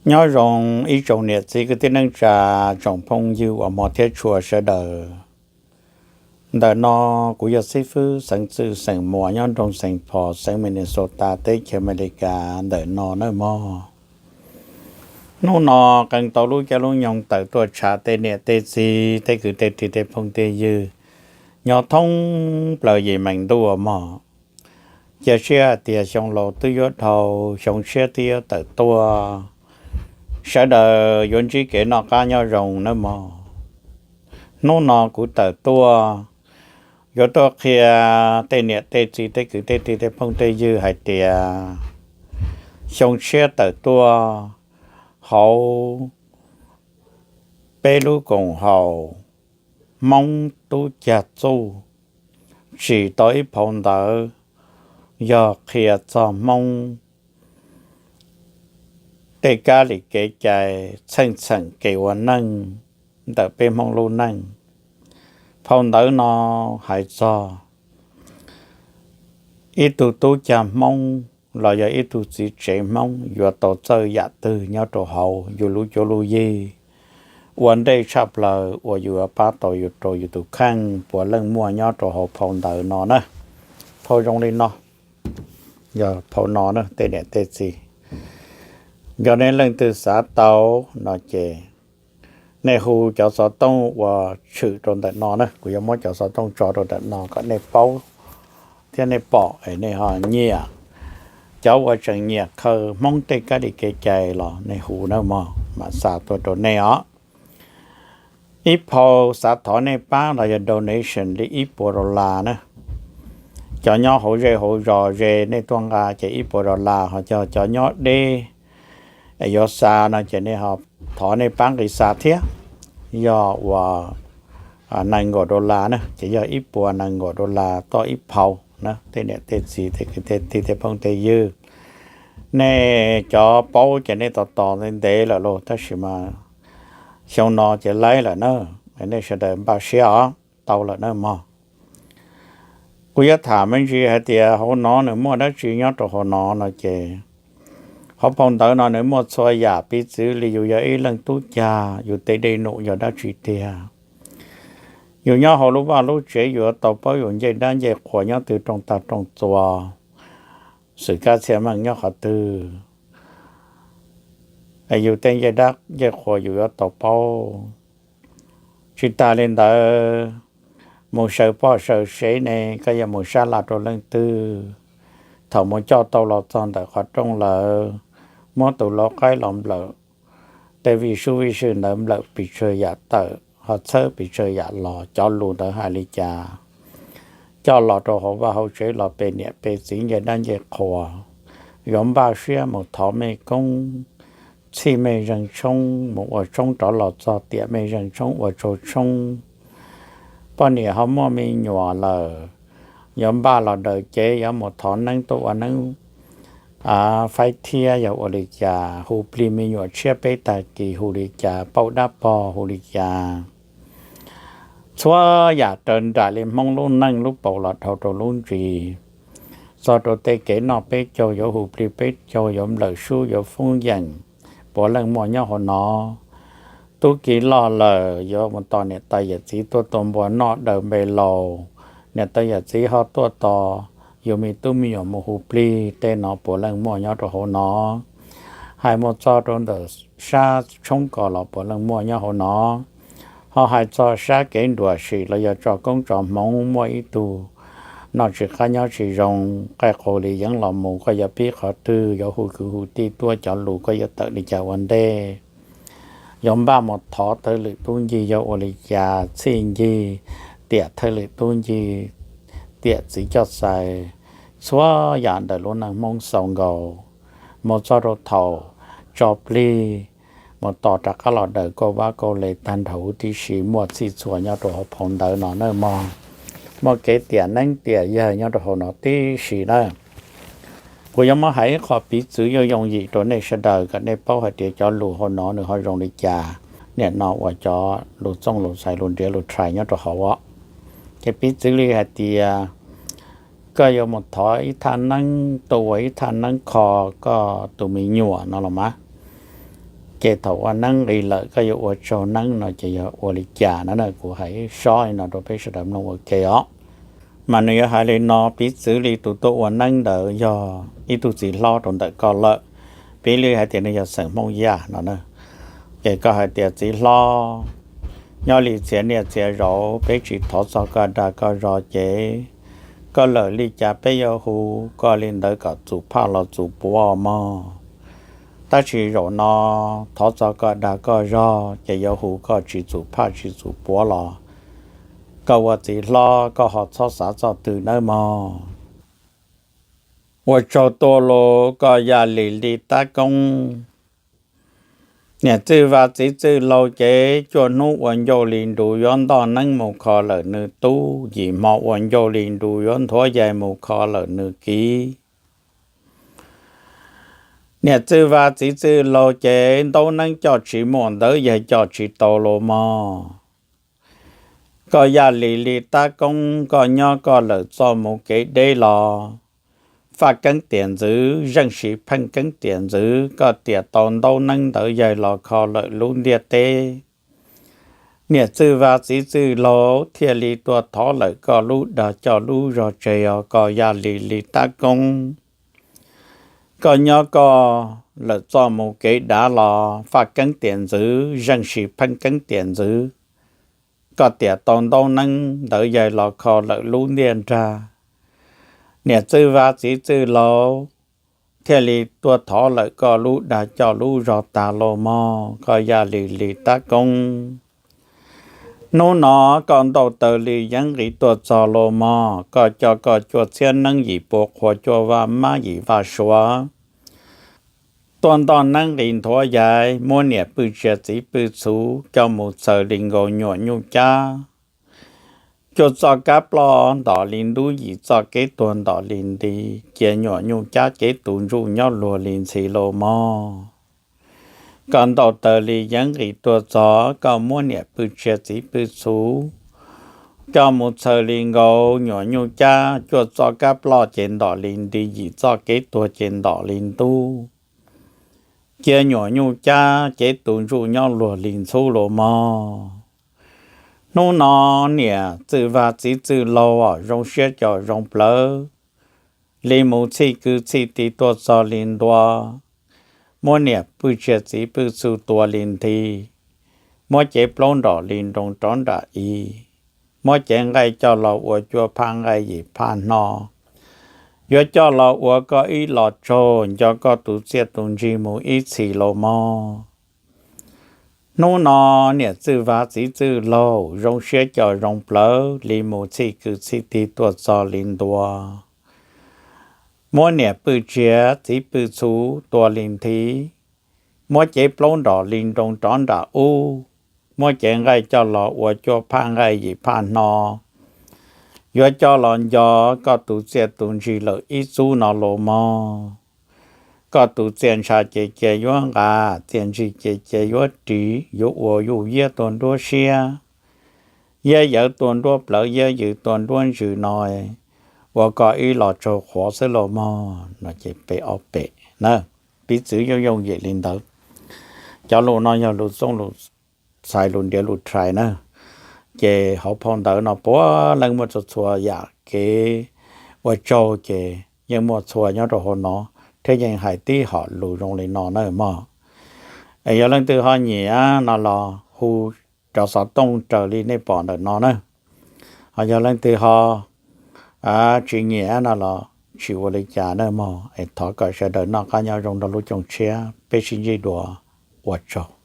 Nyob zoo ib tsoom niam txiv kwv tij neej tsa, tsoom phooj ywg uas hmov thiab tshua sawv daws. Ntawm no kuv yog xib fwb xeev Txwj xeem Muas nyob nroog Saint Paul xeev Minnesota teb chaws Amelikas ntawm no nawb mog. Hnub no qee tau lub caij lub nyoog tawm tuaj tshav tej niam tej txiv tej kwv tej tij tej phooj tej ywg nyob thoob plaws yim meem ntuj mog. Cia siab hais tias xyoo laus twb yuav dhau, xyoo tshiab twb yuav tawm tuaj, sawv daws yuav ntsib kev noj qab nyob zoo nawb mog. Hnub no kuv tawm tuaj yuav tuaj qhia tej niam tej txiv tej kwv tej tij tej phooj tej ywg hais tias xyoo tshiab tawm tuaj, hauv peb lub koom haum Hmoob Tub Cag Txuj tsim tau ib phau ntawv yog qhia txog Hmoob tej kab li kev cai, txheej txheem kev ua neej ntawm peb Hmoob lub neej. Phau ntawv no hais txog ib tug tub cag Hmoob los yog ib tug txiv tsev Hmoob yuav tau txawj yam twg nyob rau hauv yus lub cuab lub yig ua ntej tshaj plaws uas yus yuav pab tau yus rau yus tus kheej puav leej muaj nyob rau hauv phau ntawv no na. Phau zoo li no, yog phau no na tej niam tej txiv. Yog nej leej twg xav tau no ces nej hu cov xov tooj uas tshwm rau ntawm no na, kuv yuav muab cov xov tooj tso rau ntawm no kom nej paub thiab nej pom es nej ho nyiam. Cov uas tseem nyiam khaws Hmoob tej kab li kev cai los nej hu nawb mog, mam xa tuaj rau nej os. Ib phau xav thov nej pab los yog donation li ib puas dollar na. Cov nyob hauv zej hauv zos ze nej tuaj nqa ces ib puas dollar, ho cov, cov nyob deb es yuav xa no ces nej ho thov nej pab nqis xa thiab, yog uas nees nkaum dollar na, ces yog ib puas nees nkaum dollar toj ib phau na. Tej niam tej txiv tej kwv tej tij tej phooj tej ywg, nej cov paub ces nej tos tos ntev ntev lawm lauj, tab sis mas xyoo no ces laib lawm na, nej sawv daws npaj siab os, tau lawm na mog. Kuv yuav tham me ntsis hais tias hauv no nws muaj dab tsi nyob rau hauv no no ces, hauv phau ntawv no nws muaj txhua yam piv txwv li yus yog ib leej tub cag, yus tej dej num yog dab tsi tiag, yus nyob hauv lub vaj lub tsev yus yuav tau paub yus ncej dab ncej qhua nyob twg rooj tag rooj txuas, xwm kab txhiaj meej nyob qhov twg, yus tej ncej dab ncej qhua yus yuav tau paub. Tsis tas li ntawd, mus saws poj saws sev ne, koj yuav mus sab laj rau leej twg, thaum mus coj tau los txog ntawm qhov rooj lawm, muab tus lau qaib los nplawm, tej vij sub vij sw ntawd nplawm pes tsawg yam tawm ho txhawb pes tsawg yam los, cov lus ntawd hais li cas, coj los rau hauv vaj hauv tsev los pe niam pe txiv ncej dab ncej qhua, yuav npaj siab mus thov mej koob, txhij mej zeeg tshoob, mus ua tshoob rov los txog tiam mej zeeg tshoob ua tsau tshoob. Poj niam ho muaj me nyuam lawm, yuav npaj los daws cev yuav mus thov neeb tuaj ua neeb faib thiab yog ua li cas, hu plig me nyuam tshiab peb tag kis hu li cas, pauj dab pog hu li cas. Txhua yam raws nraim li Hmoob lub neej lub paus los dhau rau lub ntsis, txog rau tej kev noj peb caug yuav hu plig peb caug yuav nplawm sub yuav foob yeem, puav leej muaj nyob hauv no. Tub ki loj lawm yuav mus tos niam tais yawm txiv tuaj tua npua noj daws npe laus, niam tais yawm txiv ho tuaj tos yus me tub me nyuam mus hu plig, tej no puav leej muaj nyob rau hauv no. Hais mus txog rau ntawm sab tshoob kos los puav leej muaj nyob hauv no. Ho hais txog sab kev nruam sim los yog tso koob tso hmoov, muaj ib tug noj tsis qab nyob tsis zoo, qaij qaug li yeeb los mus, koj yuav pib qhov twg, yuav hu kwv hu tij tuaj, cov lus koj yuav tawm li cas ua ntej, yuav npaj mus thov thawj lwm tub ncig yog ua li cas, txhij ncig, tiam thawj lwm tub ncig, tiam txiv coj xais, txhua yam ntawm lub neej Hmoob xaus nkaus, mus txog rau thaum tso plig, mus tos rov qab los daws kauj vab kauj le tag nrho huv tib si, muaj txhij txhua nyob rau hauv phau ntawv no na mog. Muaj kev tiam neeb tiam yaig nyob rau hauv no tib si na. Kuv yuav muab hais ib qho piv txwv yooj yooj yim rau nej sawv daws kom nej paub hais tias cov lus hauv no nws ho zoo li cas. Nim no uas cov lus txooj lus xais lus nriav lus thaij nyob rau hauv os. Ces piv txwv li hais tias koj yuav mus thov ib thaj neeb, tuaj ua ib thaj neeb kho koj tus me nyuam no los mas, Ces thaum ua neeb nqis lawm koj yuav ua tsaug neeb no ces yog ua li cas no na, kuv hais sob li no rau peb sawv daws mloog ua ke os. Mas nws yuav hais li no, piv txwv li tus tuaj ua neeb ntawd yog ib tug txiv hlob rau ntawm koj lawm, piv li hais tias nws yog xeem Hmoob Yaj no na. Ces koj hais tias, txiv hlob, nyob li txhia niaj txhia zaus peb tsis thov txog koj dag koj zog ces koj lawm li cas peb yuav hu koj li ntawd kom txus phaj los txus puav mog. Tab sis zaum no thov txog koj dag koj zog ces yuav hu koj tsis txus phaj tsis txus puav los koj ua txiv hlob koj ho txhob xav txoj twg nawb mog. Ua tsaug tuaj los koj Yaj Lis Lis Tab Koob. Niam txwj vaj txiv txwj laug ces cuaj hnub ua ncauj li nrus yuav ntoj neeb mus kho lawm nws tub, yim hmo ua ncauj li nrus yuav nthuav yaig mus kho lawm nws kiv. Niam txwj vaj txiv txwj laug ces ntaub neeb coj tsis muaj ntawv yaig coj tsis tau los mog. Koj Yaj Lis Lis Tab Koob, koj nyob koj lawm txoj mus kev deb los faj keeb tiam ntxwv, zeej siv pheej keeb tiam ntxwv, koj tiam tau ntaub neeb ntawv yaig los kho lawm lub ntiaj teb. Niam txwj vaj txiv txwj laug thiaj li tuaj thov lawm koj lub dag coj lub zog tseg os koj Yaj Lis Lis Tab Koob. Koj nyob koj lawm txoj mus kev dav los faj keeb tiam ntxwv, zeej siv pheej keeb tiam ntxwv, koj tiam tau ntaub neeb ntawv yaig los kho lawm lub ntiaj nrag. Niam txwj vaj txiv txwj laug thiaj li tuaj thov lawm koj lub dag coj lub zog tag los mog koj Yaj Lis Lis Tab Koob. Hnub no koj ntaus taws li yeeb nqis tuaj txog los mog, koj coj koj cuaj txhiab neeb yim pua qhua cuaj vaj mab yim vaj suav tuaj ntoj neeb nqis nthuav yaig, muab niam pwj tsia txiv pwj txhuv coj mus txhaws li nkaus nyuam nyuj cab, cuaj txoj kab ploj ntom li ntub, yim txoj kev tuag ntom li nti, cia nyuam nyuj cab cev tus ntsuj nyob luag li ntxhi los mog. Koj ntaus taws li yeeb nqis tuaj txog, koj muab niam pwj tsia txiv pwj txhuv coj mus txhaws li nkaus nyuam nyuj cab, cuaj txoj kab ploj ces ntom li nti, yim txoj kev tuag ces ntom li ntub, cia nyuam nyuj cab cev tus ntsuj nyob luag li ntxhub los mog. Hnub no niam txwj vaj txiv txwj laug zoo siab coj zoo plawv li mus txhij kwv txhij tij tuaj txog li ntua, muab niam pwj tsia txiv pwj txhuv tua li nthi, muab cev plaub nrom li nroo rov nram i, muab cev nqaij coj los ua cuaj phaj nqaij yim phaj hno, yuav coj los ua koj ib los tsaug nco koj tus txiaj tus ntsig mus ib txhis los mog. Hnub no niam txwj vaj txiv txwj laug zoo siab coj zoo plawv li mus txhij kwv txhij tij tuaj txog li ntua, muab niam pwj tsia txiv pwj txhuv tua li nthi, muab cev plaub nrom li nroo rov nram ub, muab cev nqaij coj los ua cuaj phaj nqaij yim phaj hno, yuav coj los nco koj tus txiaj tus ntsig lawm ib txub no los mog. Koj tus txiaj ntsha ces cia yuav nqa, txiaj ntsig ces cia yuav ris, yuav ua yuj yiab tuaj nruab siab, yiab yawv tuaj nruab plawv, yiab yws tuaj nruab ntsws no, ua koj ib los tsaug qhuav xwb los mog no ces peb ob pem na. Piv txwv yooj yooj yim li ntawd. Cov lus no yog lus txooj lus txhais, lus nriav lus rhais na. Ces hauv phau ntawv no puav leej muaj txhua txhua yam kev ua tsaug ces yeej muaj txhua nyob rau hauv no, thiab yeej hais tib hom lus zoo li no na mog. Yog leej twg ho nyiam no los hu cov xov tooj raws li nej pom ntawm no na. Ho yog leej twg ho tsis nyiam no los tsis ua li cas na mog. Es thov kom sawv daws noj qab nyob zoo nrog lub cooj tshiab, peb sib ntsib dua, ua tsaug.